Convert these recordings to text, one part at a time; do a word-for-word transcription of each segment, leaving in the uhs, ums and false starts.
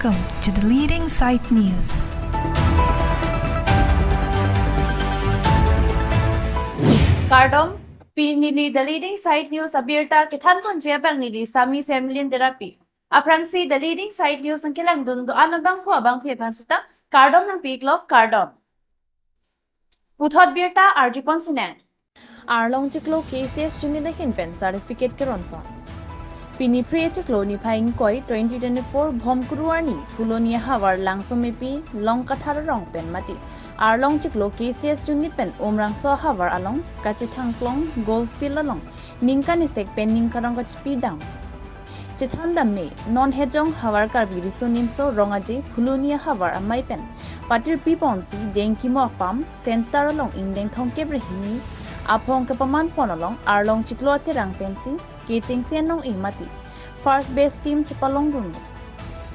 Welcome to the leading site news. Kardom, pini neli The Leading Site News abirta kethanponji abang neli Sami Semlin Terapi. Aphrangsi The Leading Site News nangkelangdun do-an abangphu abangphi aphan sita kardom nangpi-iklok, kardom. Puthot birta arjupon sinang. Arlong chiklo K C S unit ahin pen certificate keronpon. Pini Phre chiklo niphai ingkoi twenty twenty-four Bhomkuru arni Phuloni ahavar Langsomepi Longkathar arong pen mati Arlong chiklo K C S unit pen Umrangso ahavar along kachethangklong golf field along ningkan isek pen ningkan rong kachepi dam. Chethan dam me, non Hejong Havar Karbi Riso Nimso Rong Aje Phuloni ahavar amei pen patir piponsi dengkimo apam center along ingdeng thomkep ra hini aphong kepamanpon along Arlong chiklo aterang pensi kechengsi anong-e mati first base team chepalongdun.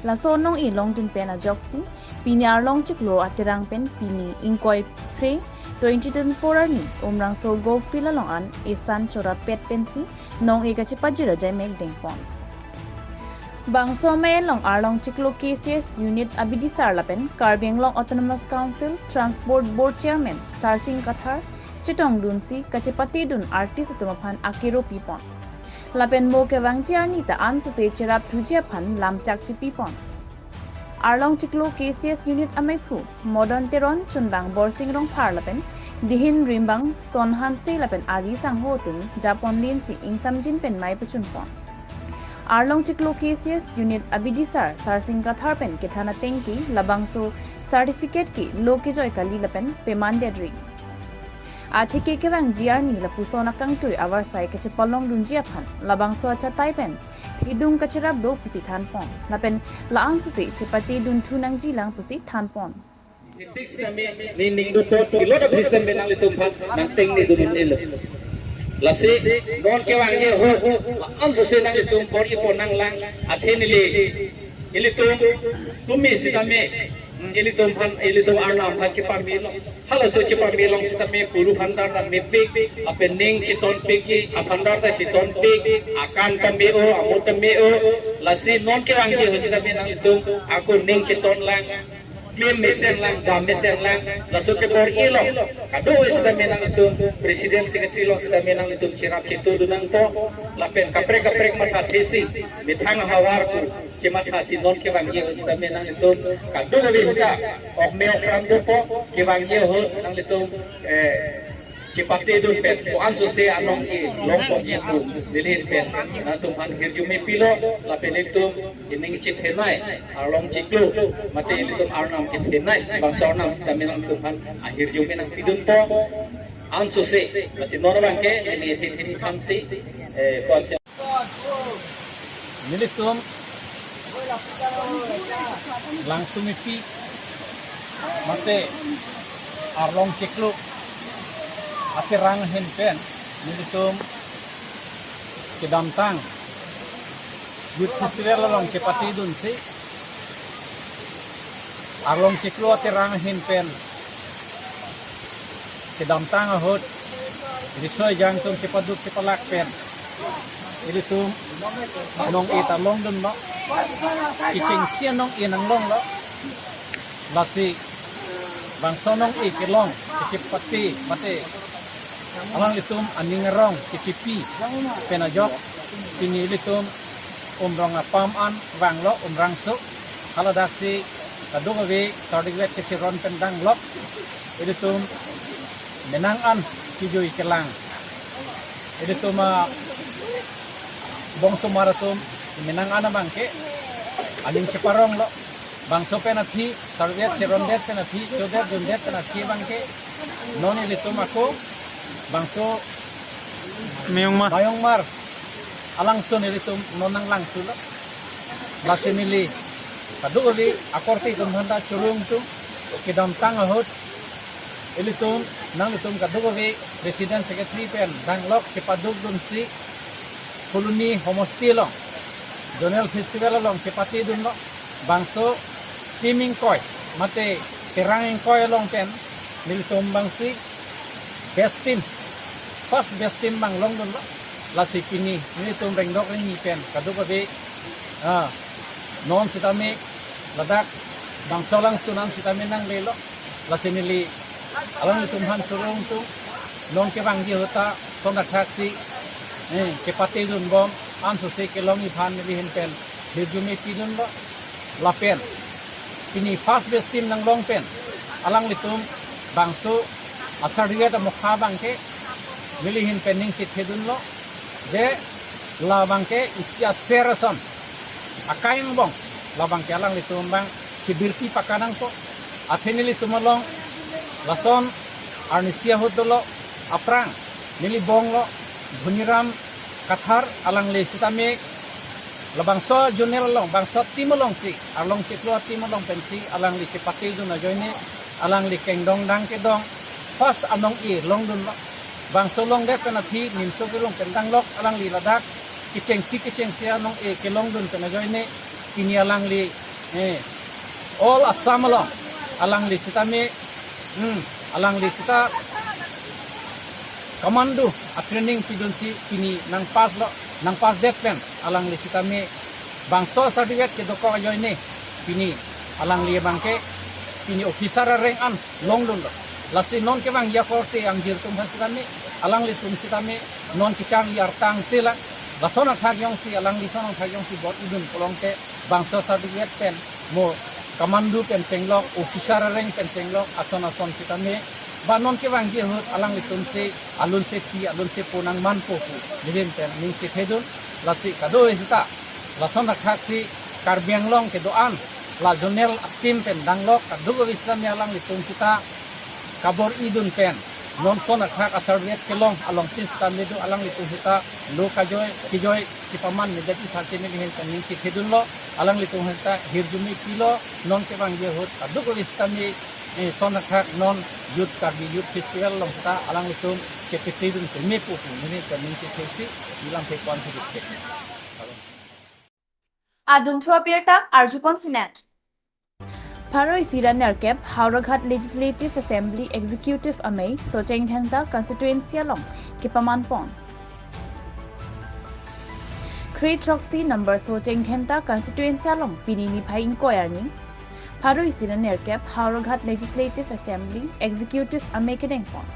Laso anong-e longdun pen ajoksi pini Arlong chiklo aterang pen pini ingkoi Phre twenty twenty-four arni Umrangso golf field along an esan chorapet pensi nong-e kachepajir ajai mek dengpon. Bangso amei along Arlong chiklo K C S unit abidisar lapen Karbi Anglong Autonomous Council Transport Board Chairman Sarsing Kathar chetongdunsi kachepatedun artist atum aphan akero pipon. Lapen mo kevangji arni ta ansose cherapthuji aphan lamchak chepipon. Arlong chiklo K C S unit ameiphu Modon Teron, chunbang Borsing Rongphar lapen dihin rimbang Son Hanse lapen ari sangho atum japonlinsi ingsamjin pen mei pachunpon. Arlong chiklo K C S unit abidisar Sarsing Kathar pen kethan atengke labangso certificate ke lo kejoi kali lapen pemandetri. Atheke kevangji arni lapuson akangtui avarsai kachepalongdunji aphan labangso achatai pen thedung kacherap do pusi thanpon. Lapen la-ansose chepatedun thu nangjilang pusi thanpon. Ethics kami ni ningdupot ilot abrisem benang itum aphan nangtengni dun un-elo. Lasi non kevangji ahut ansose nanglitum bor-ipon nanglang athe neli ilitum tumi sitame ilitum aphan, ilitum Arnam aphan chepamelo. Halaso chepame along sitame puru aphan dar ta mepik, apening chetonpikji aphan dar ta chetonpik, akan ta me-o, amo ta me-o. Lasi non kevangji ahut sitame nanglitum ako ning chetonlang, klim mesenlang, dam mesenlang, laso kebor-i along kadokave sitame nanglitum president secretary along sitame nanglitum cherap chetodun nangpo, lapen kaprek kaprek mathathesi methang ahavar pu chemathasi non kevangji ahut sitame nanglitum kadokave ahut ta okme okpram dopo, kevangji ahut nanglitum, eh, chepatedun pen ko-ansose anong-e longponji pu neli ahin pen nangtum aphan hirjume pilo. Lapen ilitum ining chethenei Arlong chiklo mate ilitum Arnam kethenei bangso Arnam sitame nangtum aphan ahirjume nangpidunpo. Ansose lasi non abangke neli thin thin thansi, eh, ko-ansi nelitum Langsomepi mate Arlong chiklo aterang ahin pen nelitum kedamtang Youth Festival along kepatedunsi Arlong chiklo aterang ahin pen kedamtang ahut riso ejang atum chepaduk chepalak pen ilitum anong-e ta longdunlo, kechengsi anong-e nanglonglo. Lasi bangso anong-e kelong kechepate mate alanglitum aning arong kechepi pen ajok pini ilitum Umrong apam an vanglo, Umrangso. Haladaksi kadokave certificate kecheron pen danglok. Ilitum menang an kejui kelang, ilitum abongsomar atum menang an abangke aning cheparonglo. Bangso pen aphi, certificate cherondet pen aphi, chodetdundet pen aphi abangke non ilitum ako bangso Mayongmar. Mayongmar alangsun ilitum non nanglangthulo. Lasi neli kadokave akorte atum aphanta chorong tum, kedamtang ahut ilitum nanglitum kadokave president secretary pen danglok chepadukdunsi Phuloni homosti along zonal festival along chepatedunlo. Bangso team ingkoi mate terang ingkoi along pen nelitum abangsi best team, first best team abang longdunlo. Lasi pini nelitum rengdok rengni pen kadokave, ah, non sitame ladak bangso alangsun an sitame nanglelo. Lasi neli alanglitum aphan surung tung, non kevangji ahut ta son athak si, eh, kepatedun bom, ansose kelongji aphan neli ahin pen hirjume pidunlo. Lapen pini first batch team nanglong pen alanglitum bangso a-certificate amokha abangke neli ahin pen ning chethedunlo, je labangke isi aser ason akai angbong, labangke alanglitum abang kebirpi pakanangpo. Athe nelitum along lason arnisi ahut dolo, aphrang neli bonglo, Dhoniram Kathar, alangli sitame labangso zonal along, bangso team alongsi, arlong chiklo team along pensi alangli kepatedun ajoine alangli kengdong dang kedong first anong-e longdunlo. Bangso longdet pen aphi nimso kelong pen danglok, alangli ladak kechengsi kechengsi anong-e kelongdun pen ajoine pini alangli, eh, all Assam along alangli sitame, hmm, alangli sita commando a-training pidunsi pini nangpasslo, nangpassdet pen alangli sitame bangso certificate kedokok ajoine pini alangli abangke pini officer a-rank an longdunlo. Lasi non kevangji akorte angjir atum aphan sitame, alanglitum sitame non kecharli artang sila, lason athak jongsi, alangli son athak jongsi bor-idun pulote bangso certificate pen mo commando pen chenglok, officer a-rank pen chenglok, ason ason sitame, ba non kevangji ahut alanglitum si alun sepi, alun sepo nangmanpo pu neli ahin pen ning chethedun. Lasi kadokave sita lason athak si Karbi Anglong kedo-an la zonal a-team pen danglok kadokave sitame alanglitum sita kabor-idun pen non son athak a-certificate kelong along tin sitame do, alanglitum sita lo kajoi kejoi kepaman medet aphan si neli ahin pen ning chethedunlo. Alanglitum sita hirjume pilo, non kevangji ahut kadokave sitame, eh, son athak non Youth Karbi Youth Festival along sita alanglitum chepatedun pen mepo pu neli ahin pen ning chethesi neli lamthe pon si dikhe. Adun thu abirta arjupon sinang. Pharo isi ra nerkep Howraghat Legislative Assembly Executive Amei Socheng Dhenta Constituency along kepamanpon. Kre throksi number Socheng Dhenta Constituency along pini niphai ingkoi arni pharo isi ra nerkep Howraghat Legislative Assembly Executive Amei kedengpon.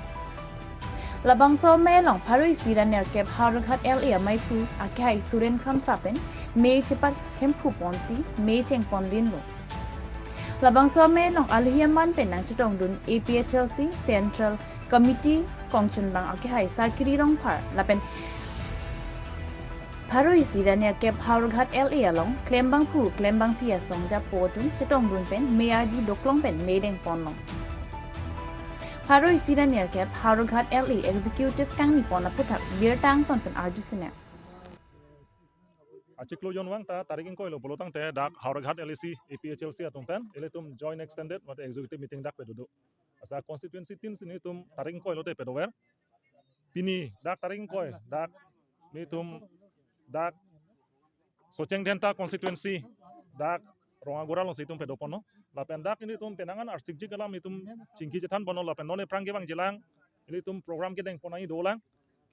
Labangso amei along pharo isi ra nerkep Howraghat L A amaiphu akehai Suren Kramsa pen mei chepat hemphu ponsi mei chengpon rinlo. Labangso amei along alohi aman pen nangchetongdun A P H L C Central Committee kongchunbang akehai Sarkiri Rongphar lapen pharo isi ra nerkep Howraghat L A along klembangphu klembangpi asong japo atum chetongdun pen mei ardi doklong pen mei dengponlong. Pharo isi ra nerkep Howraghat L A Executive kangnipon aputhak birta angton pen arju sinang. Achiklo jonvang ta tarik ingkoi lo pulo tangte dak Howraghat L A C, A P H L C atum pen ilitum joint extended mate executive meeting dak pado do. Asa constituency tin si nelitum tarik ingkoi lote padover. Pini dak tarik ingkoi, dak nelitum dak Socheng Dhenta constituency dak Rongagora alongsi itum padoponlo. Lapen dak nelitum penang an arsikjik alam itum chingki chethanponlo, lapen non aphrang kevangjilang ilitum program kedengpon nangji dolang,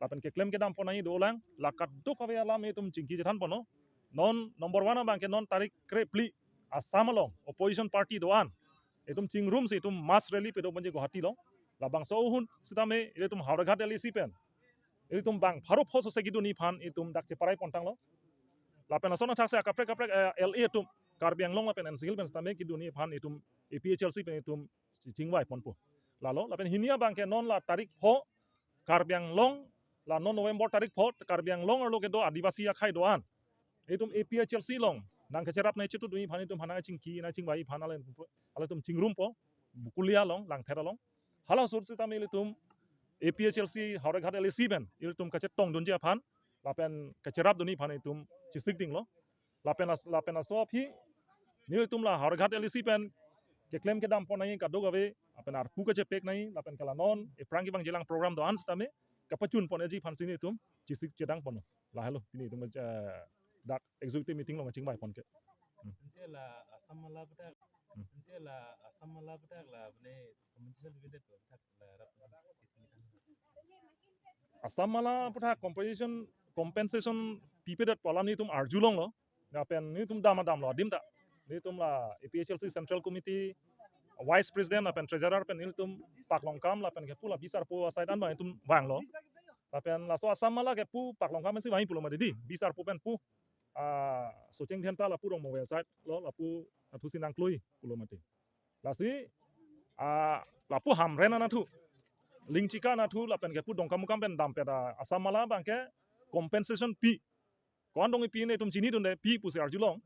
lapen keklem kedampon nangji dolang, la kadokave alam itum chingki chethanponlo. Non number one abangke non tarik krephli Assam along opposition party do-an itum chingrumsi itum mass rally padoponji Guwahati along. Labangso ahut sitame ilitum Howraghat L A C pen ilitum bang pharo pho sose kedunji aphan itum dak cheparai pontanglo. Lapen ason athak si akaprek kaprek, eh, L A atum Karbi Anglong lapen N C Hills pen sitame kedunji aphan itum A P H L C pen itum chingvai ponpo. Lalo lapen hini abangke non la tarik pho Karbi Anglong, la non November tarik pho Karbi Anglong arlo kedo Adivasi akhei do-an itum A P H L C along nangkacherap nangchetudunji aphan itum aphan nangchingki nangchingvai aphan ale, aletum chingrumpo, Bokolia along, Langpher along. Hala ahut sitame ilitum A P H L C Howraghat L A C pen ilitum kachetongdunji aphan lapen kacherapdunji aphan itum chesik dinglo. Lapen as-, lapen laso aphi nelitum la Howraghat L A C pen keklem kedampon nangji kadokave, lapen arpu kachepek nangji, lapen ke la non aphrang kevangjilang program do-an sitame kapachunponji aphansi nelitum chesik chedangponlo. Lahelo pini itum, eh, dak executive meeting along chingvai pon ke. Hmm. Ante la Assam Mala aputhak, Hmm. ante la Assam Mala aputhak la apni compensation dividend aputhak la rap. Assam Mala aputhak compensation, compensation pipedet pu alam nelitum arjulonglo. Lapen nelitum dam damlo adim ta. Nelitum la A P H L C Central Committee Vice President lapen Treasurer pen nelitum Paklongkam lapen kepu la bisarpo aside an abang itum vanglo. Lapen laso Assam Mala kepu Paklongkam pensi vang pulo mati di, bisarpo pen pu, ah, Socheng Dhenta lapu Rongmongve aside lo, lapu athusi nangklui pulo mati. Lasi, ah, lapu Hamren anatthu, Lingchika anatthu lapen kepu Dongkamukam pen dampet, ah, Assam Mala abangke compensation pi. Ko-an dong ipi nelitum chinidunde, pi pusi arjulong.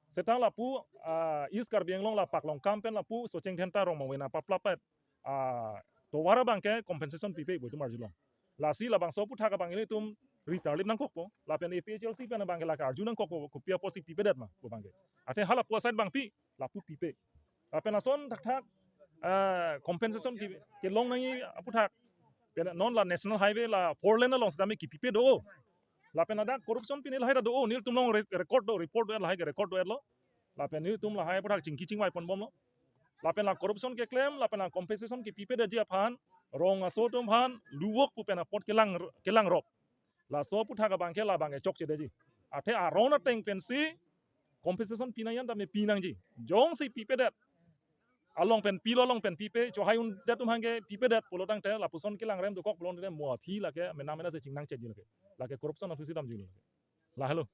Seta lapu, ah, East Karbi Anglong la Paklongkam pen lapu Socheng Dhenta Rongmongve nangpaplapet, ah, tovar abangke compensation pipe pu itum arjulong. Lasi labangso aphuthak abang ilitum ritarlip nangkokpo, lapen A P H L C pen abangke lake arju nangkokpo, kopi apotsi pipedet ma pu abangke. Athe hala pu aside abang pi, lapu pipe. Lapen ason thakthak, eh, compensation ke, kelong nangji aphuthak. Pen non la National Highway la four lane along sitame kepipe do. Lapen ladak corruption pi neli lahai ta do, nelitum along re-, record do, report do, lahai ke record do lo. Lapen nelitum lahai aphuthak chingki chingvai ponbomlo. Lapen la corruption keklem, lapen la compensation kepipedetji aphan, rong aso atum aphan luwok pu pen apot kelang, kelangrok. Laso aphuthak abangke la abangke chokchedetji. Athe aron ateng pensi compensation pi nangji an tame pi nangji. Jongsi pipedet, along pen pilo, along pen pipe, chohai undet atum abangke pipedet pulo tangte, lapuson kelangrem dokok pulo tangte, mo aphi lake menang menang si chingnangchetji lake. Lake corruption athusi damji lake. Lahelo.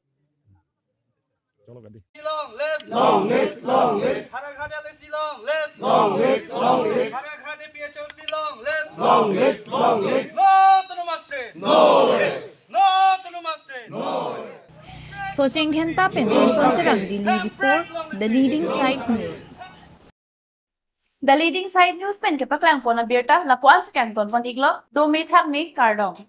Cholo gadi. Long live! Long live! Long live! Howraghat L A C long live! Long live! Long live! Howraghat A P H L C long live! Long live! Long live! No Autonomous State! No rest! No Autonomous State! No rest! Socheng Dhenta pen Johnson Terang, Delhi report, The Leading Side News. The Leading Side News pen kepaklangpon abirta lapu-an si kangtonpon-iklo, dome thakme, kardom.